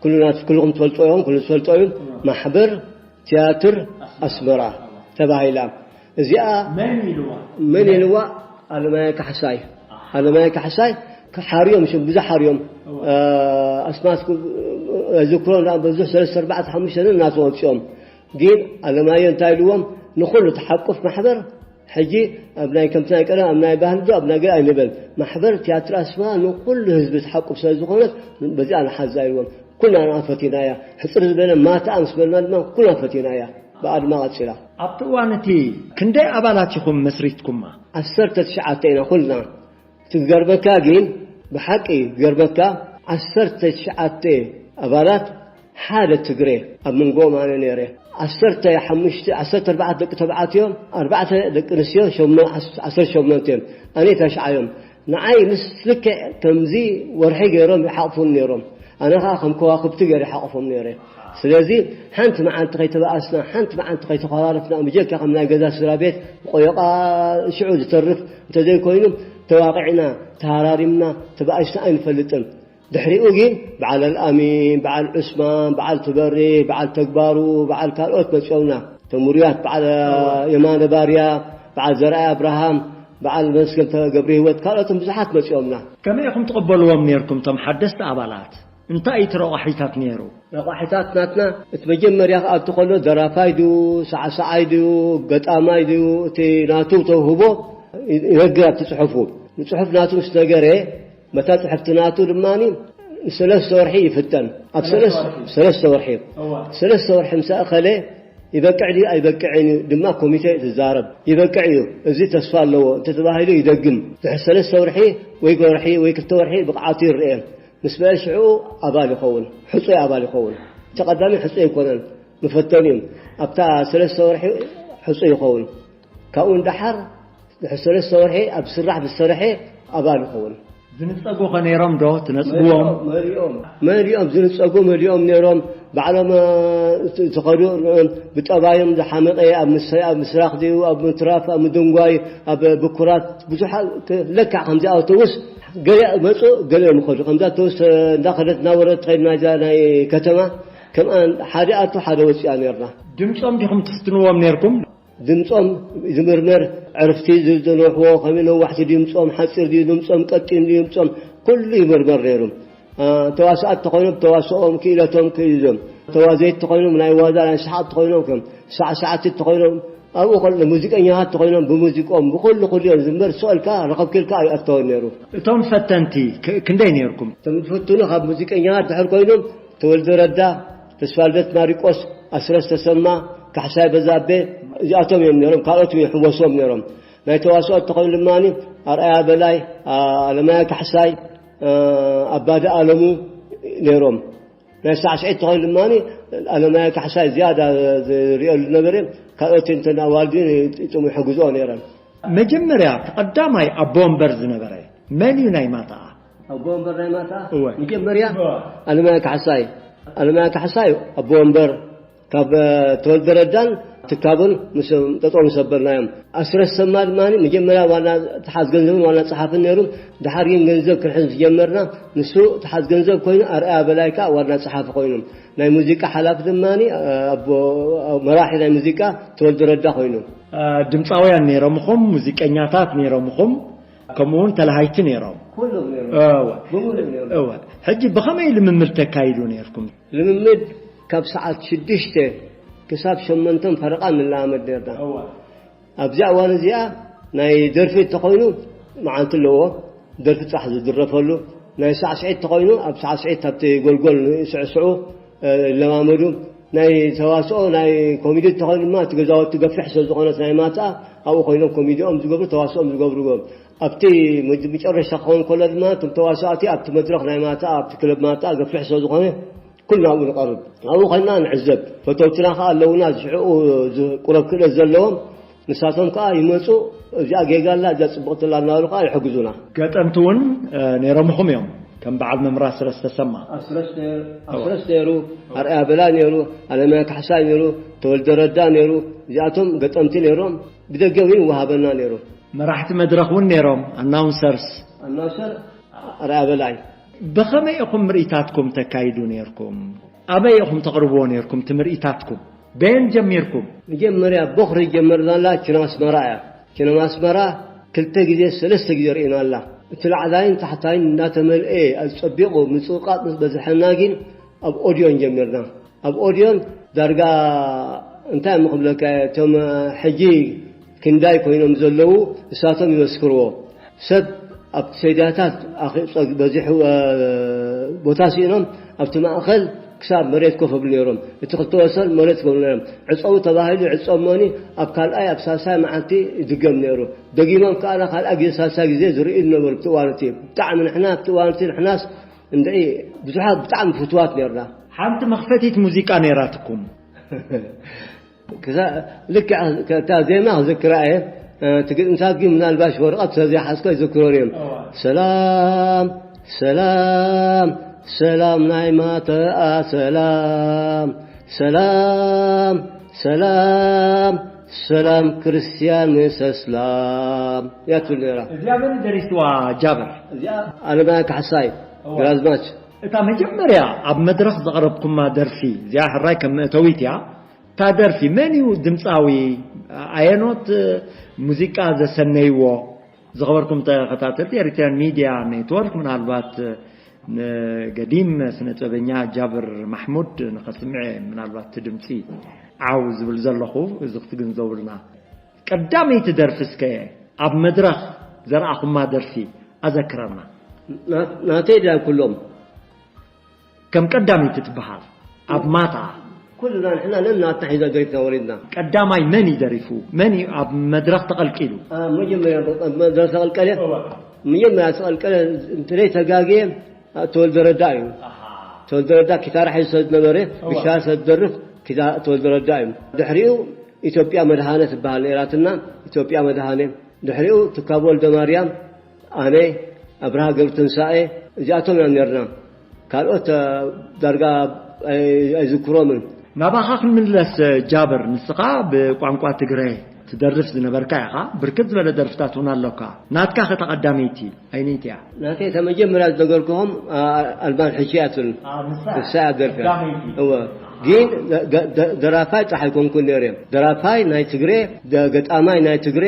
ኩሉና፣ ኩልኹም ትፈልጦ ኢኹም፣ ኩሉ ዝፈልጦ እዩ። ማሕበር ቲያትር ኣስመራ ተባሂላ። እዚኣ መን ኢልዋ? መን ኢልዋ? ኣለማየ ካሕሳይ። ኣለማየ ካሕሳይ ሓርዮም፣ ሽም ብዙሕ ሓርዮም። እዋ። እ፣ ኣስማት ክ-፣ ዝክሮ እንዳ ብዙሕ ሰለስተ፣ ኣርባዕተ፣ ሓሙሽተ እናተወፅኦም። ግን ኣለማየ እንታይ ኢልዎም? ንኹሉ ተሓቁፍ ማሕበር ሕጂ ኣብ ናይ ከምቲ ናይ ቀደም ኣብ ናይ ባህሊ ዶ ኣብ ናይ ገለ ኣይንበል። ማሕበር ቲያትር ኣስመራ ንኹሉ ህዝቢ ተሓቁፍ ስለ ዝኾነት በዚኣ ንሓዛ ኢልዎም። ኩልና ንዓ ፈቲናያ። ሕፅር ዝበለ ማታ ምስ በልና ድማ ኩልና ፈቲናያ። ብኣድማ ቀጺላ። ኣብቲ እዋን እቲ ክንደይ ኣባላት ኢኹም መስሪትኩማ? ዓሰርተ ትሽዓተ ኢና ኩልና። እቲ ዝገርመካ ግን፣ ብሓቂ ዝገርመካ፣ ዓሰርተ ትሽዓተ ኣባላት ሓደ ትግሬ ኣብ መንጎኦም ኣነ ነይረ። ዓሰርተ ሓሙሽተ፣ ዓሰርተ ኣርባዕተ ደቂ ተባዕትዮ፣ ኣርባዕተ ደቂ ኣንስትዮ፣ ሸሞ-፣ ዓሰርተ ሸሞንተ እዮም። ኣነ ተሽዓ እዮም። ንዓይ ምስ ልክዕ ከምዚ ወርሒ ገይሮም ይሓቕፉን ነይሮም። ኣነ ኸዓ ከም ከዋኽብቲ ገይረ ይሓቕፎም ነይረ። ስለዚ ሓንቲ መዓልቲ ከይተባኣስና፣ ሓንቲ መዓልቲ ከይተኾራረፍና፣ ብጀካ ከም ናይ ገዛ ስድራ ቤት ቆዮቓ ሽዑ ዝተርፍ እንተዘይኮይኑ፣ ተዋቒዕና፣ ተሃራሪምና፣ ተባኢስና ኣይንፈልጥን። ድሕሪኡ ግን በዓል ኣልኣሚን፣ በዓል ዑስማን፣ በዓል ትበሪ፣ በዓል ተግባሩ፣ በዓል ካልኦት መፂኦምና። ተምሩያት በዓል የማነ ባርያ፣ በዓል ዘርኣይ ኣብርሃም፣ በዓል መስገን ገብረ ህይወት፣ ካልኦትን ብዙሓት መፂኦምና። ከመይ ኢኹም ትቕበልዎም ነይርኩም እቶም ሓደስቲ ኣባላት? እንታይ እቲ ረቋሒታት ነይሩ? ረቋሒታት ናትና፣ እቲ መጀመርያ ክኣቱ ከሎ ደራፋይ ድዩ፣ ሳዕሳዓይ ድዩ፣ ገጣማይ ድዩ፣ እቲ ናቱ ተውህቦ ይነግር ኣብቲ ጽሑፉ። ንጽሑፍ ናቱ ምስ ነገረ፣ መታ ጽሕፍቲ ናቱ ድማ ንሰለስተ ወርሒ ይፍተን። ኣብ ሰለስ-፣ ሰለስተ ወርሒ። እዋ። ሰለስተ ወርሒ ምስ ኣኸለ፣ ይበቅዕ ድዩ ኣይበቅዕን እዩ ድማ ኮሚቴ ትዛረብ። ይበቅዕ እዩ፣ እዚ ተስፋ ኣለዎ እንተተባሂሉ ይደግም። ድሕሪ ሰለስተ ወርሒ ወይ ወርሒ ወይ ክልተ ወርሒ ብቕዓቱ ይርኤ። ምስ በአ ሽዑ ኣባል ይኸውን፣ ሕጹይ ኣባል ይኸውን። እቲ ቀዳሚ ሕጹይ ኣይኮነን፣ መፈተኒ እዩ። ኣብታ ሰለስተ ወርሒ ሕጹይ ይኸውን። ካብኡ ንደሓር ድሕሪ ሰለስተ ወርሒ ኣብ ስራሕ ዝሰርሐ ኣባል ይኸውን። ዝንጸጉ ኸ ነይሮም ዶ ትነጽግዎም? መሊኦም፣ መሊኦም ዝንጸጉ መሊኦም ነይሮም። ባዕሎም፣ እ፣ ዝኸዱ፣ እ፣ ብጠባዮም ዝሓመቐ፣ ኣብ ምስ-፣ ኣብ ምስራቕ ድዩ፣ ኣብ ምትራፍ፣ ኣብ ምድንጓይ፣ ኣብ ብኩራት፣ ብዙሓት፣ ለክዕ ከምዚ ኣውቶቡስ ገለ መጹ፣ ገለ ይኸዱ። ከምዚ ኣውቶቡስ፣ እ፣ እንዳኸደት እናወረደት ትኸይድ ናይዛ ናይ ከተማ፣ ከምኣን ሓደ ኣቱ ሓደ ወጺኣ ነይርና። ድምጾም ዲኹም ትፍትንዎም ነይርኩም? ድምጾም ዝምርመር፣ ዕርፍቲ ዝነውሕዎ፣ ከመይ ነዋሕቲ ድምጾም፣ ሓጺር ድዩ ድምጾም፣ ቀጢን ድዩ ድምጾም፣ ኩሉ ይምርመር ነይሩ። አ፣ ተዋሳኣት ተኾይኖም፣ ተዋስኦም፣ ክኢለቶም፣ ክኢሎም። ተዋዘይት ተኾይኖም፣ ናይ ዋዛ፣ ናይ ሰሓቕ ተኾይኖም፣ ከም ሳዕሳዕቲ ተኾይኖም፣ ኣብኡ ከሎ ሙዚቀኛታት ተኾይኖም፣ ብሙዚቆም፣ ብኹሉ ኩሉ እዮም ዝምበር፣ ስቕ ኢልካ ረኸብኪ ኢልካ ኣይኣተወን ነይሩ። እቶም ፈተንቲ ክ-፣ ክንደይ ነይርኩም? እቶም ዝፍትኑ ካብ ሙዚቀኛታት ድሕር ኮይኖም፣ ተወልደ ረዳ፣ ተስፋልደት ማሪቆስ፣ ኣስረስ ተሰማ፣ ካሕሳይ በዛቤ፣ እዚኣቶም እዮም ነይሮም። ካልኦት ይሕወስዎም ነይሮም። ናይ ተዋስኦ እንተኾይኑ ድማ ኣርኣያ በላይ፣ ኣ-፣ ኣለማያ ካሕሳይ፣ እ፣ ኣባዲ ኣለሙ ነይሮም። ናይ ሳዕስዒት እንተኾይኑ ድማ ኣለማያ ካሕሳይ ዝያዳ ዝሪኦ ዝነበረ፣ ካልኦት እንተን ኣዋልድ ይጥሙ ይሕግዝኦ ነይረን። መጀመርያ እቲ ቀዳማይ ኣቦ ወንበር ዝነበረ መን እዩ ናይ ማታ? ኣቦ ወንበር ናይ ማታ? እወ። መጀመርያ እወ። ኣለማያ ካሕሳይ። ኣለማያ ካሕሳይ ኣቦ ወንበር ካብ፣ እ፣ ተወልደ ረዳን ትካቡን ምስ ጠጠው ምስ ኣበልናዮም። ኣስረስ ሰማ ድማ መጀመርያ ዋና ተሓዝ ገንዘብን ዋና ጸሓፍን ነይሩ። ድሓር ግን ገንዘብ ክንሕዝ ምስ ጀመርና ንሱ ተሓዝ ገንዘብ ኮይኑ፣ ኣርኣያ በላይ ከኣ ዋና ጸሓፊ ኮይኑ። ናይ ሙዚቃ ሓላፊ ድማ፣ እ፣ ኣቦ፣ መራሒ ናይ ሙዚቃ ተወልደ ረዳ ኮይኑ። እ፣ ድምጻውያን ነይሮምኹም፣ ሙዚቀኛታት ነይሮምኹም፣ ከምኡ እውን ተለሃይቲ ነይሮም። ኩሎም ነይሮም። እወ። ብምሉእ ነይሮም። እወ። ሕጂ ብኸመይ ልምምድ ተካይዱ ነይርኩም? ልምምድ ካብ ሰዓት ሽዱሽተ ክሳብ ሸሞንተ ፈረቓ ንለማመድ ነይርና። እወ። ኣብዚኣ እዋን እዚኣ ናይ ደርፊ እንተኾይኑ መዓልቲ ኣለዎ፣ ደርፊ ጥራሕ ዝድረፈሉ። ናይ ሳዕስዒት እንተኾይኑ ኣብ ሳዕስዒት ኣብቲ ጎልጎል ስዕስዑ፣ እ፣ ይለማመዱ። ናይ ተዋስኦ፣ ናይ ኮሚዲ እንተኾይኑ ድማ እቲ ገዛውቲ ገፊሕ ስለ ዝኾነት ናይ ማታ ኣብኡ ኮይኖም ኮሚዲኦም ዝገብሩ፣ ተዋስኦም ዝገብርዎ። ኣብቲ መ-፣ መጨረሻ ክኸውን ከሎ ድማ እቶም ተዋሳእቲ ኣብቲ መድረኽ ናይ ማታ፣ ኣብቲ ክለብ ማታ ገፊሕ ስለ ዝኾነ ኩልና ኣብኡ ንቐርብ። ኣብኡ ኮይንና ንዕዘብ። ፈተውትና ከኣ ኣለውና፣ ዝሽዕኡ ዝ-፣ ቁረብ ክእለት ዘለዎም። ንሳቶም ከኣ ይመጹ፣ እዚኣ ጌጋ ኣላ፣ እዚኣ ጽብቕቲ ኣላ እናበሉ ከኣ ይሕግዙና። ገጠምቲ እውን፣ እ፣ ነይሮምኹም እዮም፣ ከም በዓል መምራ ስረስ ተሰማ። ኣስረስ ነይሩ፣ ኣስረስ ነይሩ፣ ኣርኣያ በላ ነይሩ፣ ኣለማያ ካሕሳይ ነይሩ፣ ተወልደ ረዳ ነይሩ። እዚኣቶም ገጠምቲ ነይሮም፣ ብደገ እውን ይወሃበና ነይሩ። መራሕቲ መድረኽ እውን ነይሮም፣ ኣናውንሰርስ። ኣናውንሰር ኣርኣያ በላይ። ብኸመይ ኢኹም ምርኢታትኩም ተካይዱ ነይርኩም? ኣበይ ኢኹም ተቕርብዎ ነይርኩም እቲ ምርኢታትኩም? በየን ጀሚርኩም? መጀመርያ ቦኽሪ ጀመርናላ ኪነማ ኣስመራ እያ። ኪነማ ኣስመራ ክልተ ግዜ ሰለስተ ግዜ ርኢናላ። እቲ ላዕላይን ታሕታይን እናተመልኤ ኣጸቢቑ ምጽቕቓጥ ምስ በዝሐና ግን ኣብ ኦድዮን ጀሚርና። ኣብ ኦድዮን ዳርጋ እንታይ ምኽብለካ፣ እቶም ሕጂ ክንዳይ ኮይኖም ዘለዉ እሳቶም ይመስክርዎ። ሰብ ኣብቲ ሰይዳታት ኣኺ-፣ ጸግ-፣ በዚሑ፣ እ፣ ቦታ ስኢኖም ኣብቲ ማእኸል ክሳብ መሬት ኮፍ ኣብሉ ነይሮም። እቲ ክልተ ወሰን መሬት ኮፍ ነይሮም። ዕጸው ተባሂሉ ይዕጸው እሞኒ ኣብ ካልኣይ ኣብ ሳልሳይ መዓልቲ ይድገም ነይሩ። ደጊሞም ከኣ ካልኣይ ግዜ ሳልሳይ ግዜ ዝርእዩ ነበሩ። ኣብቲ እዋን እቲ ብጣዕሚ ንሕና ኣብቲ እዋን እቲ ንሕናስ እንድዒ ብዙሓት ብጣዕሚ ፍትዋት ነርና። ሓንቲ መኽፈቲት ሙዚቃ ነይራትኩም። ክዛ-፣ ልክዕ እታ ዜማ ክዝክራ እየ። እቲ ግጥምታት ግን ምናልባሽ ወረቐት ስለዘይሓዝኮ ይዝክሮን እዮም። እዋ። ሰላም፣ ሰላም፣ ሰላም ናይ ማተኣ ሰላም፣ ሰላም፣ ሰላም፣ ሰላም ክርስትያን ምስ ኣስላም እያ ትብል ነይራ። እዚኣ መን ደሪስዋ ጃብር? እዚኣ ኣለማያ ካሕሳይ እዋ። ግራዝማች። እታ መጀመርያ ኣብ መድረኽ ዘቕረብኩማ ደርፊ እዚኣ ሕራይ ከም መእተዊት እያ። እታ ደርፊ መን እዩ ድምፃዊ? ኣየኖት ሙዚቃ ዘሰነይዎ? ዝኸበርኩም ተኸታተልቲ ኤሪትሪያን ሚድያ ኔትወርክ፣ ምናልባት ንገዲም ስነ ጥበበኛ ጃብር ማሕሙድ ንኸስምዕ፣ ምናልባት እቲ ድምፂ ዓው ዝብል ዘለኹ፣ እዚ ክትግንዘቡልና። ቀዳመይቲ ደርፊ እስከ ኣብ መድረኽ ዘርኣኹማ ደርፊ ኣዘክረና። ና-፣ ናተይ ድያ ኩሎም? ከም ቀዳመይቲ ትበሃል ኣብ ማታ። ኩልና ንሕና ነናትና ሒዛ ደሪፍና ወሪድና። ቀዳማይ መን እዩ ደሪፉ? መን እዩ ኣብ መድረኽ ተቐልቂሉ? ኣብ መጀመርያ መድረኽ ተቐልቀለ፣ እዋ። መጀመርያ ዝተቐልቀለ እንተዘይ ተጋግየ ተወልደ ረዳ እዩ። ኣሃ። ተወልደ ረዳ ኪታራ ሒዙ ስለ ዝነበረ፣ እዋ። ብሻ ስለ ዝደርፍ ኪታ-፣ ተወልደ ረዳ እዩ። ድሕሪኡ ኢትዮጵያ መድሃነ ትበሃል ነይራትና። ኢትዮጵያ መድሃነ። ድሕሪኡ ትካቦ ወልደ ማርያም፣ ኣነ፣ ኣብርሃ ገብረትንሳኤ፣ እዚኣቶም ኢና ነርና። ካልኦት፣ እ፣ ዳርጋ ኣይ-፣ ኣይዝክሮምን። ናባኻ ክንምለስ፣ እ፣ ጃብር፣ ንስኻ ብቋንቋ ትግረ ትደርፍ ዝነበርካ ኢኻ። ብርክት ዝበለ ደርፍታት እውን ኣሎካ። ናትካ ኸ ተቐዳመይቲ ኣይነይቲ እያ? ናተይ እታ መጀመርያ ዝነገርኩኹም፣ ኣ-፣ ኣልማን ሕጂ እያ ትብል። ኣ፣ ንሳ ንሳ እያ ደርፊያ። ቀዳመይቲ። እወ። ግን ደ-፣ ደ-፣ ደ-፣ ደራፋይ ጥራሕ ኣይኮንኩን ነይረ። ደራፋይ ናይ ትግረ፣ ደ-፣ ገጣማይ ናይ ትግረ፣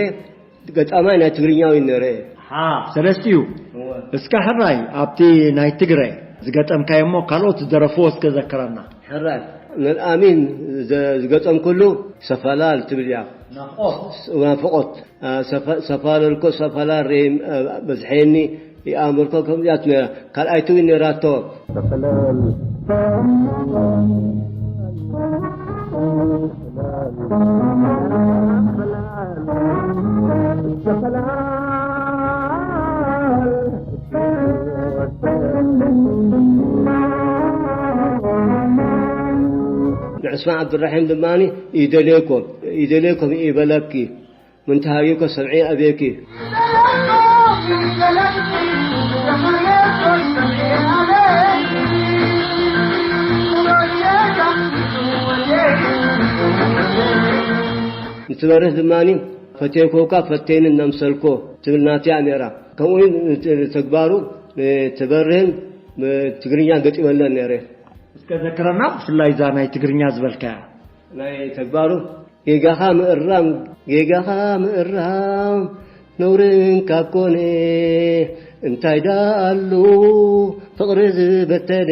ገጣማይ ናይ ትግርኛ እውን ነይረ። ሓ፣ ሰለስቲኡ። እወ። እስከ ሕራይ ኣብቲ ናይ ትግረ ዝገጠምካዮ እሞ ካልኦት ዝደረፍዎ እስከ ዘክረና። ሕራይ፣ ንልኣሚን ዘ-፣ ዝገጠምኩሉ ሰፋላል ትብል እያ። ናፍቆት። ናፍቆት። አ፣ ሰፋ-፣ ሰፋለልኮ ሰፋላል ሬም፣ አ፣ በዝሐኒ ይኣምርኮ ከምዚኣት ነይራ። ካልኣይቲ እውን ነይራቶ። ንዕስማን ዓብዱራሒም ድማ ይደልየኮ፣ ይደልየኮ ይበለኪ፣ ምንታይ ሃይኮ ሰምዒ ኣቤኪ። ንትበርህ ድማ ፈቴኮካ ፈቴኒ እናምሰልኮ ትብል ናትያ ነይራ። ከምኡ እውን ንት-፣ ንተግባሩ ንትበርህን ትግርኛ ገጢመለን ነይረ። እስከ ዘክረና፣ ብፍላይ እዛ ናይ ትግርኛ ዝበልካያ። ናይ ተግባሩ ጌጋኻ ምእራም፣ ጌጋኻ ምእራም ነውርን ካብ ኮነ፣ እንታይ ደኣሉ ፍቕሪ ዝበተነ።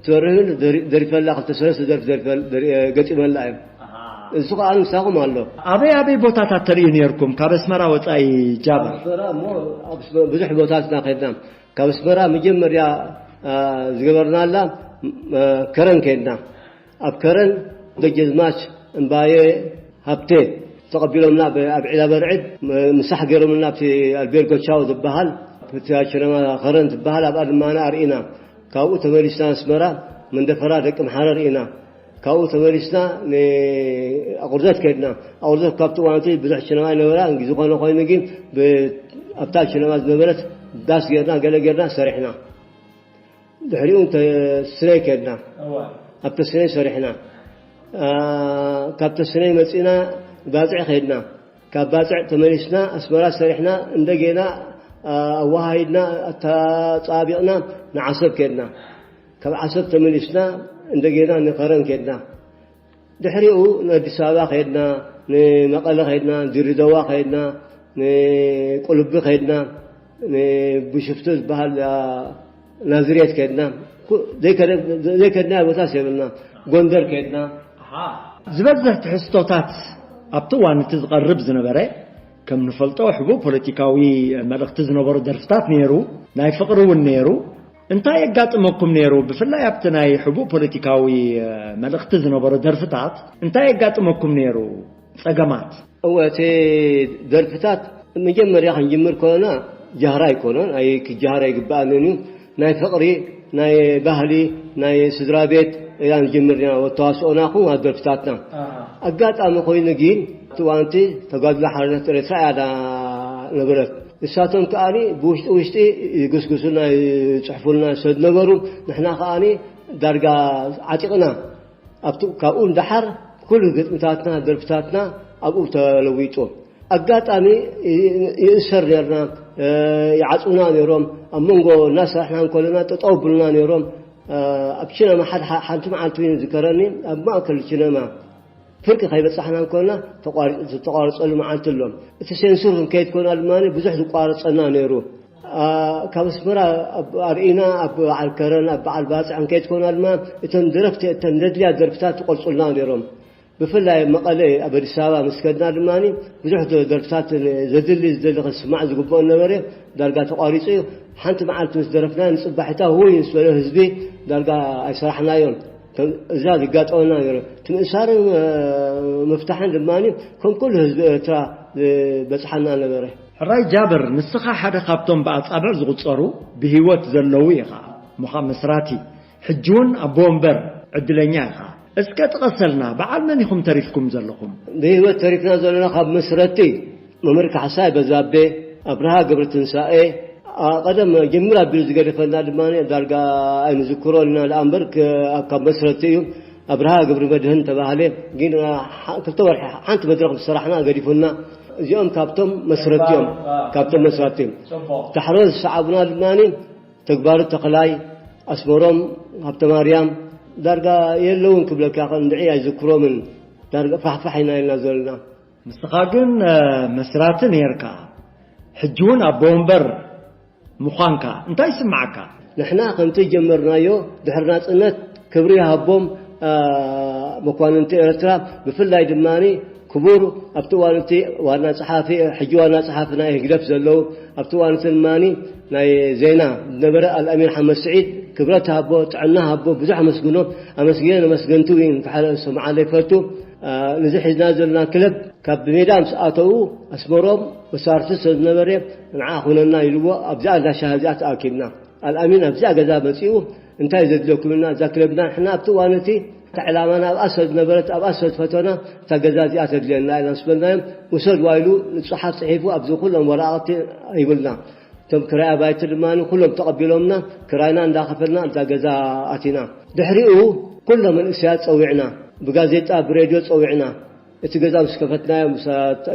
ትበርህ ደሪ-፣ ደሪፈላ፣ ክልተ ሰለስተ ደርፊ ደሪፈል-፣ ደሪ-፣ ገጢመላ እየ። ኣሃ። እሱ ከዓ ምሳኹም ኣሎ። ኣበይ ኣበይ ቦታታት ተርእዩ ነይርኩም ካብ ኣስመራ ወጻኢ ጃብር? ኣስመራ እሞ ኣብ ኣስመ-፣ ብዙሕ ቦታትና ከድና። ካብ ኣስመራ መጀመርያ፣ አ፣ ዝገበርናላ፣ ም-፣ አ፣ ከረን ከድና። ኣብ ከረን ደጀዝማች እምባየ ሃብተ ተቐቢሎምና ብ-፣ ኣብ ዒላ በርዕድ ም-፣ ምሳሕ ገይሮምና ኣብቲ ኣልቤርጎ ቻው ዝበሃል፣ ኣብቲ ሲነማ ከረን ትበሃል፣ ኣብኣ ድማ ኣርኢና። ካብኡ ተመሊስና ኣስመራ መንደፈራ ደቂ ምሓረ ርኢና። ካብኡ ተመሊስና ንኣቑርደት ከድና። ኣቑርደት ካብቲ እዋን እቲ ብዙሕ ሲነማ ይነበራ፣ ዝኾነ ኮይኑ ግን ብ-፣ ኣብታ ሲነማ ዝነበረት ዳስ ጌርና፣ ገለ ጌርና ሰሪሕና። ድሕሪኡ እንተ ስነይ ከድና። እዋ። ኣብ ተስነይ ሰሪሕና። አ፣ ካብ ተስነይ መጺና ባጽዕ ከድና። ካብ ባጽዕ ተመሊስና ኣስመራ ሰሪሕና፣ እንደገና፣ አ፣ ኣወሃሂድና፣ ኣተጻቢቕና ንዓሰብ ከድና። ካብ ዓሰብ ተመሊስና እንደገና ንኸረን ከድና። ድሕሪኡ ንኣዲስ ኣበባ ከይድና፣ ንመቐለ ከይድና፣ ድሬዳዋ ከይድና፣ ንቁልቢ ከይድና፣ ንብሽፍቱ ዝበሃል ናዝሬት ከይድና፣ ዘይከድና ቦታ የብልና። ጎንደር ከይድና። ዝበዝሕ ትሕዝቶታት ኣብቲ እዋን እቲ ዝቐርብ ዝነበረ፣ ከም ንፈልጦ ሕቡእ ፖለቲካዊ መልእኽቲ ዝነበሩ ደርፍታት ነይሩ። ናይ ፍቕሪ እውን ነይሩ። እንታይ የጋጥመኩም ነይሩ? ብፍላይ ኣብቲ ናይ ሕቡእ ፖለቲካዊ መልእኽቲ ዝነበሩ ደርፍታት እንታይ የጋጥመኩም ነይሩ? ጸገማት? እወ፣ እቲ ደርፍታት መጀመርያ ክንጅምር ከለና ጃህራ ኣይኮነን፣ ኣይ ክጃህር ኣይግብኣንን እዩ። ናይ ፍቕሪ፣ ናይ ባህሊ፣ ናይ ስድራ ቤት ኢና ንጅምር ኢና፣ ወተዋስኦና ኹን ኣብ ደርፍታትና። ኣጋጣሚ ኮይኑ ግን እቲ እዋንቲ ተጋድሎ ሓርነት ኤርትራ እያ ነበረት። ንሳቶም ከኣኒ ብውሽጢ ውሽጢ ይግስግሱና፣ ይጽሕፉልና ስለ ዝነበሩ፣ ንሕና ከኣኒ ዳርጋ ዓጢቕና። ኣብቲ፣ ካብኡ ንደሓር ኩሉ ግጥምታትና፣ ደርፍታትና ኣብኡ ተለዊጡ። ኣጋጣሚ ይእሰር ነርና፣ ይዓጽውና ነይሮም። ኣብ መንጎ እናሰራሕና እንከለና ጠጠው ብሉና ነይሮም። ኣብ ቺነማ ሓደ ሓንቲ መዓልቲ እውን ዝከረኒ፣ ኣብ ማእከል ቺነማ ፍርቂ ከይበጻሕና እንኮና ተቋርጸሉ መዓልቲ ኣሎ። እቲ ሴንሱር ክንከይድ ኮና ድማ ብዙሕ ዝቋረጸና ነይሩ። ካብ ኣስመራ ኣብ ኣርኢና፣ ኣብ በዓል ከረን፣ ኣብ በዓል ባጽዕ ክንከይድ ኮና ድማ እተን ደረፍቲ፣ እተን ዘድልያ ደርፍታት ትቆርጹልና ነይሮም። ብፍላይ ኣብ መቐለ፣ ኣብ ኣዲስ ኣበባ ምስ ከድና ድማ ብዙሕ ደርፍታት ዘድሊ፣ ዝደሊ ክስማዕ ዝግብኦ ነበረ፣ ዳርጋ ተቋሪጹ እዩ። ሓንቲ መዓልቲ ምስ ደረፍና ንጽባሒታ ውይ ምስ በለ ህዝቢ ዳርጋ ኣይሰራሕናዮን። እዛ ዝጋጠመና ነይሩ። እቲ ምእሳርን ምፍታሕን ድማ ከም ኩሉ ህዝቢ ኤርትራ ዝበጽሓና ነበረ። ሕራይ ጃብር፣ ንስኻ ሓደ ካብቶም ብኣጻብዕ ዝቑጸሩ ብህይወት ዘለዉ ኢኻ። ምዃን መስራቲ፣ ሕጂ እውን ኣቦ ወንበር ዕድለኛ ኢኻ። እስከ ጥቀሰልና፣ በዓል መን ኢኹም ተሪፍኩም ዘለኹም? ብህይወት ተሪፍና ዘለና ካብ መስረቲ መምህር ካሕሳይ በዛቤ፣ ኣብርሃ ገብረትንሳኤ፣ ኣ፣ ቀደም ጀምር ኣቢሉ ዝገደፈና ድማ ዳርጋ ኣይንዝክሮን ኢና ደኣ እምበር፣ ክ-፣ ኣብ፣ ካብ መስረቲ እዩ። ኣብርሃ ገብረ መድህን ተባህለ፣ ግን፣ ኣ፣ ሓ-፣ ክልተ ወርሒ ሓንቲ መድረኽ ምስ ሰራሕና ገዲፉና። እዚኦም ካብቶም መስረቲ እዮም፣ ካብቶም መስረቲ እዮም። ጽቡቕ። ዳሕሮት ዝሰዓቡና ድማ ተግባሩ ተኽላይ፣ ኣስመሮም ሃብተማርያም፣ ዳርጋ የለውን ክብለካ፣ ክንድዒ ኣይዝክሮምን። ዳርጋ ፋሕፋሕ ኢና ኢልና ዘለና። ንስኻ ግን፣ እ፣ መስራቲ ነይርካ፣ ሕጂ እውን ኣቦ ወንበር ምዃንካ እንታይ ይስምዓካ? ንሕና ከምቲ ጀመርናዮ፣ ድሕሪ ናጽነት ክብሪ ይሃቦም፣ እ፣ መኳንንቲ ኤርትራ፣ ብፍላይ ድማ ክቡር ኣብቲ እዋን እቲ ዋና ጸሓፊ፣ ሕጂ ዋና ጸሓፊ ናይ ህግደፍ ዘለዉ፣ ኣብቲ እዋን እቲ ድማ ናይ ዜና ዝነበረ ኣልኣሚን ሓመድ ስዒድ፣ ክብረት ሃቦ፣ ጥዕና ሃቦ፣ ብዙሕ ኣመስግኖ፣ ኣመስግነ፣ ነመስገንቲ እውን ክሓለ ሰማዓለይ ይፈቱ። እ፣ ነዚ ሒዝና ዘለና ክለብ ካብ ሜዳ ምስ ኣተዉ፣ ኣስመሮም መሳርሒ ስለ ዝነበረ፣ ንዓ ኩነና ኢልዎ፣ ኣብዚኣ እንዳ ሻሂ እዚኣ ተኣኪብና። ኣልኣሚን ኣብዚኣ ገዛ መጺኡ፣ እንታይ ዘድልየኩም ኢልና፣ እዛ ክለብና ንሕና ኣብቲ እዋን እቲ እታ ዕላማና ኣብኣ ስለ ዝነበረት፣ ኣብኣ ስለ ዝፈተና፣ እታ ገዛ እዚኣ ተድልየና ኢልና ምስ በልናዮም፣ ውሰድዋ ኢሉ ጽሓፍ ጽሒፉ፣ ኣብዚ ኩሎም ወረቓቕቲ ሂቡልና። እቶም ክራይ ኣባይቲ ድማ ኩሎም ተቐቢሎምና፣ ክራይና እንዳኸፈልና ኣብዛ ገዛ ኣቲና። ድሕሪኡ ኩሎም መንእሰያት ጸዊዕና፣ ብጋዜጣ፣ ብሬድዮ ጸዊዕና። እቲ ገዛ ምስ ከፈትናዮ፣ ምስ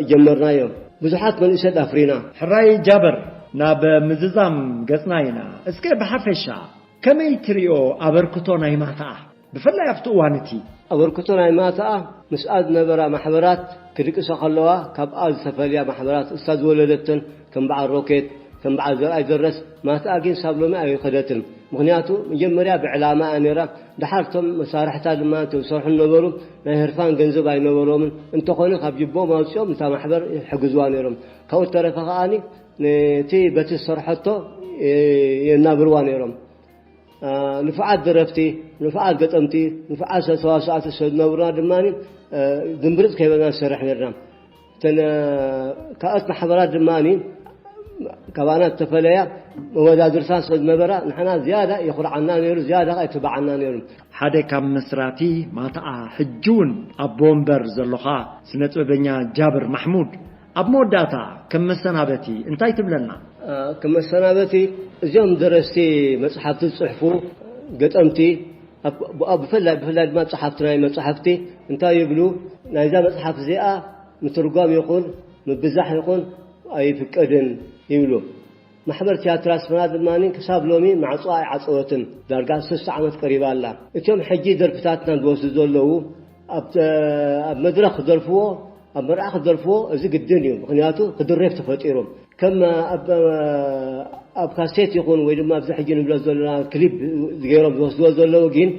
ጀመርናዮ፣ ብዙሓት መንእሰያት ኣፍሪና። ሕራይ ጃብር፣ ናብ ምዝዛም ገጽና ኢና። እስከ ብሓፈሻ ከመይ ትርእዮ ኣበርክቶ ናይ ማታኣ? ብፍላይ ኣብቲ እዋን እቲ። ኣበርክቶ ናይ ማታኣ ምስኣ ዝነበራ ማሕበራት ክድቅሳ ከለዋ፣ ካብኣ ዝተፈልያ ማሕበራት፣ እሳ ዝወለደተን ከም በዓል ሮኬት፣ ከም በዓል ዘርኣይ ደረስ፣ ማታኣ ግን ሳብ ሎሚ ኣይኸደትን። ምኽንያቱ መጀመርያ ብዕላማ እያ ነይራ። ደሓር እቶም መሳርሕታ ድማ እቶም ዝሰርሑ ዝነበሩ ናይ ህርፋን ገንዘብ ኣይነበሮምን። እንተኾነ ካብ ጅቦም ኣውፂኦም እታ ማሕበር ይሕግዝዋ ነይሮም። ካብኡ ዝተረፈ ከኣኒ ነቲ በቲ ዝሰርሐቶ የናብርዋ ነይሮም። አ፣ ንፉዓት ደረፍቲ፣ ንፉዓት ገጠምቲ፣ ንፉዓት ተዋሳእቲ ስለ ዝነብሩና ድማ፣ አ፣ ድምብርፅ ከይበልና ንሰርሕ ነርና። እተን፣ አ፣ ካልኦት ማሕበራት ድማ ካባና ዝተፈለያ መወዳድርታ ስለ ዝነበራ፣ ንሕና ዝያዳ የኹርዓና ነይሩ፣ ዝያዳ ኸዓ የተባዓና ነይሩ። ሓደ ካብ መስራቲ ማታኣ፣ ሕጂ እውን ኣቦ ወንበር ዘሎኻ ስነ ጥበበኛ ጃብር ማሕሙድ፣ ኣብ መወዳእታ ከም መሰናበቲ እንታይ ትብለና? አ፣ ከም መሰናበቲ፣ እዚኦም ደረስቲ መጽሓፍቲ ዝጽሕፉ፣ ገጠምቲ፣ ኣብ፣ ብ-፣ ብፍላይ፣ ብፍላይ ድማ ጸሓፍቲ ናይ መጻሕፍቲ እንታይ ይብሉ? ናይዛ መጽሓፍ እዚኣ ምትርጓም ይኹን ምብዛሕ ይኹን ኣይፍቀድን ይብሉ። ማሕበር ትያትር ኣስመራ ድማ ክሳብ ሎሚ ማዕጾኣ ኣይዓጸወትን። ዳርጋ ሰለስተ ዓመት ቀሪባ ኣላ። እቶም ሕጂ ደርፍታትና ዝወስዱ ዘለዉ ኣብ መድረኽ ክደርፍዎ፣ ኣብ መርዓ ክደርፍዎ፣ እዚ ግድን እዩ። ምኽንያቱ ክድረፍ ተፈጢሩ። ከም ኣብ ካሴት ይኹን ወይ ድማ ኣብዚ ሕጂ ንብሎ ዘለና ክሊፕ ገይሮም ዝወስድዎ ዘለዉ፣ ግን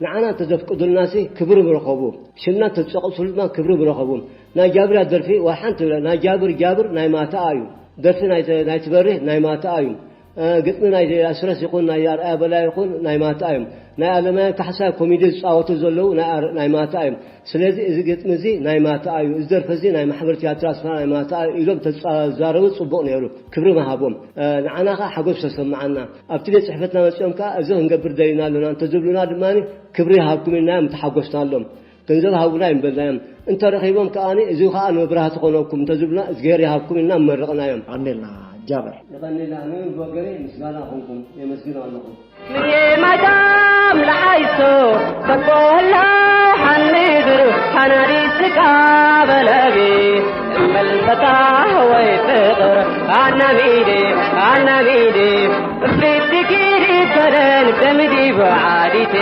ንዓና እንተዘፍቅዱልናሲ ክብሪ ምረኸቡ፣ ሽምና እንተዝጠቕሱሉ ድማ ክብሪ ምረኸቡ። ናይ ጃብር ደርፊ ዋላ ሓንቲ ብላ፣ ናይ ጃብር ጃብር ናይ ማታ እዩ። ደርፊ ናይ ትበርህ ናይ ማታ እዩ። ግጥሚ ናይ ኣስረስ ይኹን ናይ ኣርኣያ በላይ ይኹን ናይ ማታ እዮም። ናይ ኣለማያ ካሕሳ ኮሚዲ ዝፃወቱ ዘለዉ ናይ ማታ እዮም። ስለዚ እዚ ግጥሚ እዚ ናይ ማታ እዩ፣ እዚ ደርፊ እዚ ናይ ማሕበር ትያትር ኣስመራ ናይ ማታ እዩ ኢሎም ተዛረቡ፣ ፅቡቕ ነይሩ። ክብሪ ምሃቦም። ንዓና ከዓ ሓጎስ ተሰማዓና። ኣብቲ ቤት ፅሕፈትና መፂኦም ከዓ እዚ ክንገብር ደሊና ኣለና እንተዝብሉና ድማ ክብሪ ይሃብኩም ኢልናዮም፣ ተሓጎስናሎም። ገንዘብ ሃቡና ይምበልናዮም። እንተረኺቦም ከዓ እዚ ከዓ ንመብራህቲ ኮነኩም እንተዝብሉና እዝግሄር ይሃብኩም ኢልና መረቕናዮም። ኣሜልና። ጃበር። የቐኒልና። ኣነ ብወገነይ ምስጋና ይኹንኩም፣ የመስግኖ ኣለኹ። ምየ ማይታም ለዓይሶ በቆላ ሓንድር ሓናዲ ስቃ በለቢ መልፈታ ወይ ፍቕር ኣናሚዲ ኣናሚዲ ፍትኪሪ ከደን ደምዲ ብዓዲቲ